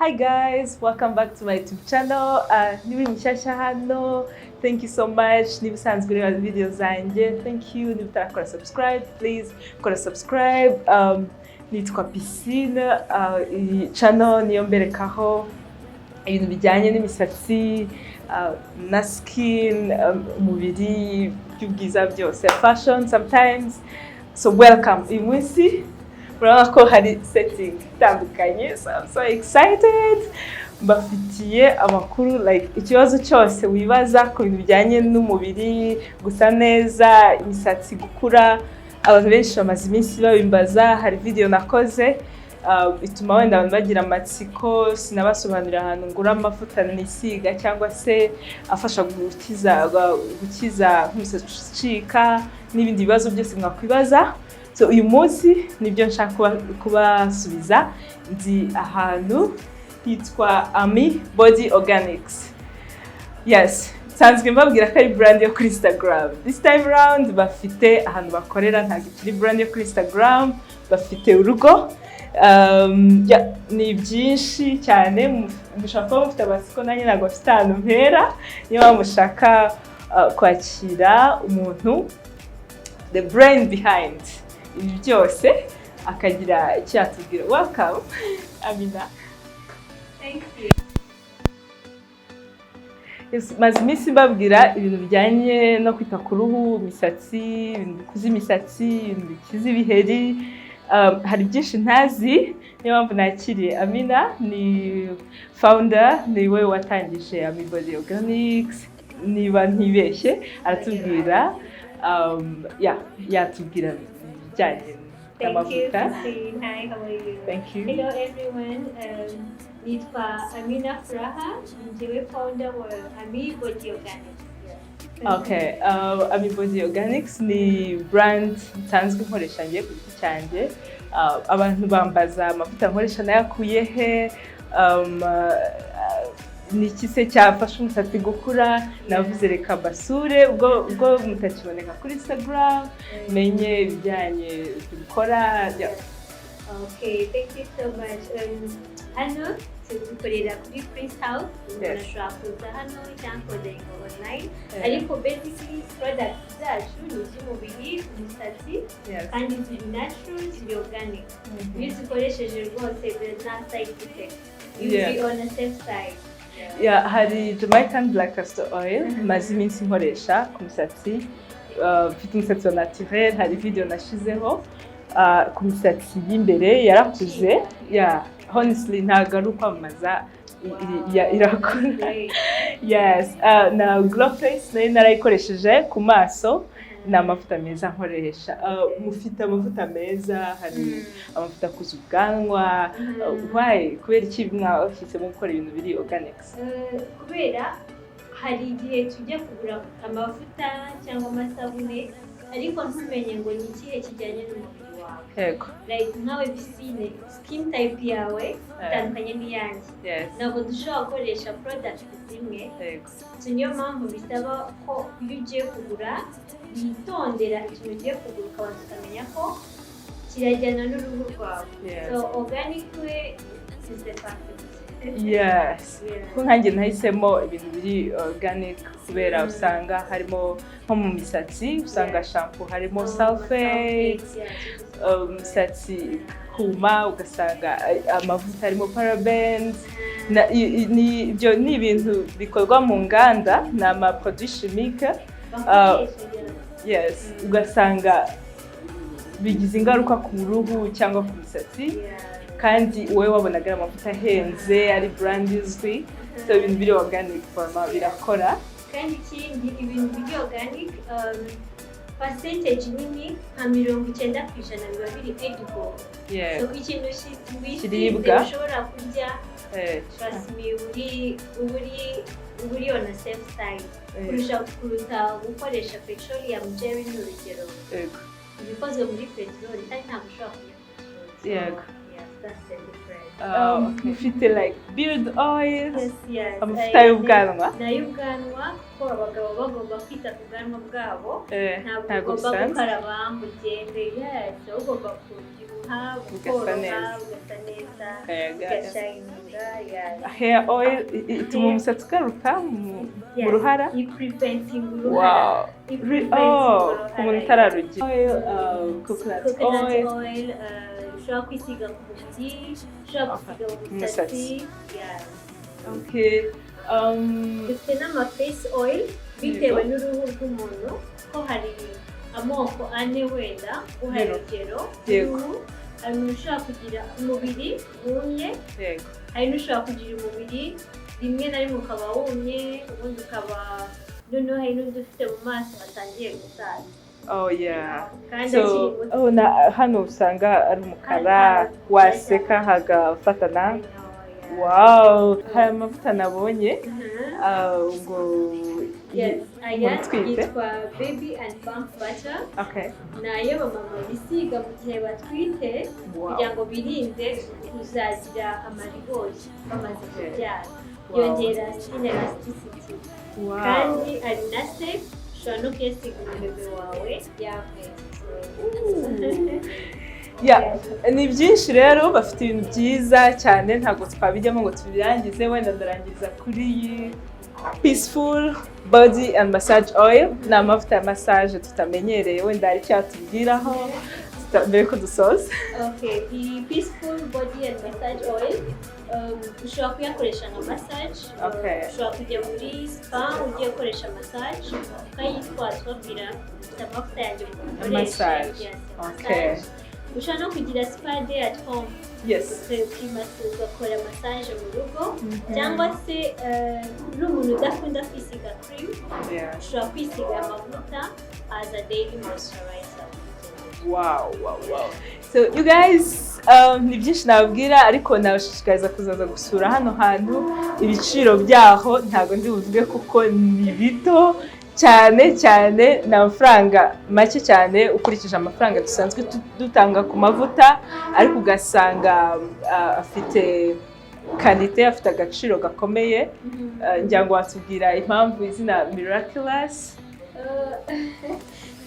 Hi guys, welcome back to my YouTube channel. Niba mushyashya hano, thank you so much. Niba usanzwe ureba video zanjye, thank you. Niba utarakora subscribe, please kora subscribe. Nitwa Piscine, iyi channel niyo mberekaho ibintu bijyanye n'imisatsi na skin, umubiri, by'ubwiza byose, fashion sometimes. So welcome. Uyu munsi murabona ko hari setting itandukanye, so I'm so excited. Mbafitiye amakuru, like ikibazo cyose wibaza ku bintu bijyanye n'umubiri, gusa neza, imisatsi gukura. Abantu benshi bamaze iminsi babimbaza. Hari video nakoze ituma wenda abantu bagira amatsiko, sinabasobanurira ahantu ngura amavuta nisiga cyangwa se afasha gukiza nk'umusatsi ucika n'ibindi bibazo byose mwakwibaza. So uyu munsi nibyo nshaka kubasubiza. Ndi ahantu hitwa Ami Body Organics. Yes, nsanzwe mbabwira ko ari brand yo kuri Instagram. This time round bafite ahantu bakorera, ntabwo ikiri brand yo kuri Instagram, bafite urugo. Yeah, ni byinshi cyane mushobora kuba mufite amatsiko, nanjye ntabwo bafite ahantu mpera. Niyo mpamvu mushaka kwakira umuntu, the brain behind ibi byose, akagira icyo yatubwira. Welcome, Amina. Thank you. Yes, maze iminsi mbabwira ibintu bijyanye no kwita ku ruhu, imisatsi, ibintu bikuza imisatsi, ibintu bikiza ibiheri. Hari byinshi ntazi, niyo mpamvu nakiriye Amina. Ni founder, niwe watangije Ami Body Organics niba ntibeshye. Aratubwira, yeah, yatubwira ibijyanye Thank you, n'amavuta. Christine. Hi, how are you? Thank you. Hello everyone. Nitwa Amina Furaha, njyewe founder wa Ami Body Organics. Yeah. Okay, Ami Body Organics ni brand nsanzwe nkoresha ngiye ku giti cyanjye. Abantu bambaza amavuta nkoresha nayakuye he, ni iki se cyafasha umusatsi gukura. Navuze reka mbasure ubwo mutakiboneka kuri Instagram, menye ibijyanye gukora. Yeah. Okay, thank you so much. Hano dukorera kuri Prince House. Umuntu ashobora kuza hano cyangwa orderinga online. Ariko basically products zacu ni iz'umubiri, umusatsi, kandi ziri natural, ziri organic. Iyo uzikoresheje rwose there's no side effect. You will be on a safe side. Yeah. Yeah, hari Jamaican Black Castor Oil maze iminsi nkoresha ku musatsi. Mfite umusatsi wa naturel, hari video nashizeho ku misatsi y'imbere yarakuze. Yeah, honestly ntabwo ari ukwamamaza, irakura. Great. Yes, na Glow Face nayo narayikoresheje ku maso, ni amavuta meza nkoresha. Mufite amavuta meza, hari amavuta akuza ubwanwa. Why, kubera iki mwahisemo gukora ibintu biri organics? Kubera hari igihe tujya kugura amavuta cyangwa amasabune ariko ntumenye ngo ni ikihe kijyanye n'umubiri wawe. Like nkawe Piscine, skin type yawe itandukanye n'iyanjye. Ntabwo dushobora gukoresha product zimwe. So niyo mpamvu bisaba ko iyo ugiye kugura witondera ikintu ugiye kugura, ukabanza ukamenya ko kirajyana n'uruhu rwawe. So organic we is the perfect. Ko nkanjye nahisemo ibintu biri organic kubera usanga harimo nko mu misatsi, usanga shampoo harimo Oh, sulfates, sulfates, umusatsi kuma, ugasanga amavuta harimo parabens. Ibyo ni ibintu bikorwa mu nganda, ni ama produits chimiques. Bakoresha, yeah. Yes, ugasanga bigize ingaruka ku ruhu cyangwa ku misatsi, kandi wowe wabonaga ari amavuta ahenze, ari brand izwi. So ibintu biri organic forma birakora. Kandi ikindi, ibintu biri organic, percentage nini nka 90% biba biri edible. So ikintu wisize Kiribwa. ushobora kurya. Trust me, uri on a safe side kuruta gukoresha petroleum jelly, ni urugero, ibikozwe muri peteroli, kandi ntabwo ushobora kurya peteroli. So, yes, that's the difference. Mufite like beard oil? Yes. Amavuta y'ubwanwa. Ni ay'ubwanwa kuko abagabo bagomba kwita ku bwanwa bwabo. Ntabwo Ntabwo ugomba bisanzwe. gukaraba ngo ugende. Yes, ugomba kubyibuha. Ukabyibuha, Ugasa bukoroha, neza. ugasa neza, Ega. ugashininga, yeah. Hair oil ituma umusatsi ugaruka mu ruhara. Ipreventing uruhara. Ipreventing Oh, ku muntu uruhara. utararugira. Oil, coconut Coconut oil. oil, ushobora kwisiga ku mubiri, ushobora gusiga mu Umusatsi. musatsi, yeah. Okay. Dufite n'ama face oil bitewe n'uruhu rw'umuntu, ko hari amoko ane, wenda uhaye urugero rw'uruhu. Hari umuntu ushobora kugira umubiri wumye, hari n'ushobora kugira umubiri rimwe na rimwe ukaba wumye, ubundi ukaba noneho hari n'undi ufite mu maso hatangiye gusaza Oh yeah. kandi So, akiri muto. oh, na hano usanga ari umukara, waseka hagafatana. I know, yeah. Wow, hari amavuta nabonye ngo Yes, aya umuntu utwite. yitwa Baby and Bump Butter. Ni ayo abamama bisiga mu gihe batwite kugira ngo birinde kuzagira amaribori bamaze kubyara. Yongera skin elasticity kandi ari na safe, ushobora no kuyasiga umubebe wawe y'amezi. Yeah, ni byinshi rero, bafite ibintu byiza cyane, ntabwo twabijyamo ngo tubirangize. Wenda ndarangiza kuri iyi Peaceful Body and Massage Oil. Ni amavuta ya massage tutamenyereye, wenda hari icyo yatubwiraho mbere ko dusoza. Okay, iyi Peaceful Body and Massage Oil, ushobora kuyakoresha nka massage. Ushobora kujya muri spa ugiye gukoresha massage, ukayitwaza ubabwira: "Mfite amavuta yanjye mukoreshe." Massage. Yes, massage. Ushobora no kugira spa day at home, ugakora massage mu rugo, cyangwa se uri umuntu udakunda kwisiga cream, ushobora kwisiga amavuta as a daily moisturizer. Wow. So you guys, ni byinshi nababwira, ariko nabashishikariza kuzaza gusura hano hantu. Ibiciro byaho ntabwo ndi buvuge kuko ni bito cyane cyane, ni amafaranga make cyane ukurikije amafaranga dusanzwe dutanga ku mavuta, ariko ugasanga afite qualité, afite agaciro gakomeye. Ngira ngo watubwira impamvu izina Miraculous.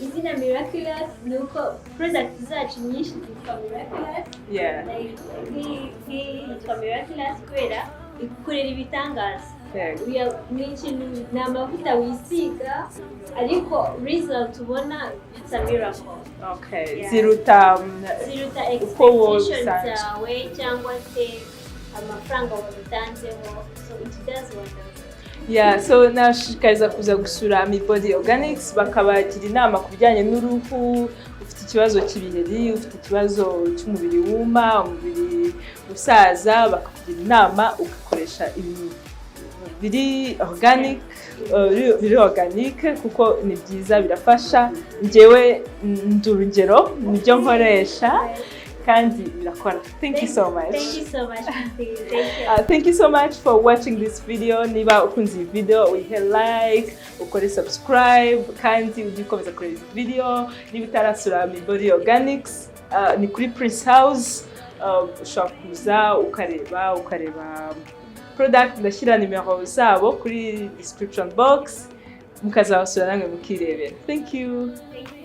Izina Miraculous ni uko product zacu nyinshi zitwa Miraculous. Like, nk'iyi yitwa Miraculous kubera igukorera ibitangaza. Ni ikintu, ni amavuta wisiga, ariko result ubona, it's a miracle. Ziruta Ziruta uko wowe expectation usanzwe. zawe cyangwa se amafaranga wabitanzeho, so it does wonders. Yeah, so nashishikariza kuza gusura Ami Body Organics, bakabagira inama ku bijyanye n'uruhu. Ufite ikibazo cy'ibiheri, ufite ikibazo cy'umubiri wuma, umubiri usaza, bakakugira inama ugakoresha ibintu biri organic, biri organic, kuko ni byiza, birafasha. Njyewe ndi urugero, nibyo nkoresha kandi birakora. Thank you so much. Thank you so much, Christine. Thank you. Thank you so much for watching this video. Niba ukunze iyi video, uyihe like, ukore subscribe, kandi ujye ukomeza kureba izi video. Niba utarasura Ami Body Organics, ni kuri Prince House. Ushobora kuza ukareba product. Ndashyira nimero zabo kuri description box, mukazabasura namwe mukirebera. Thank you. Thank you.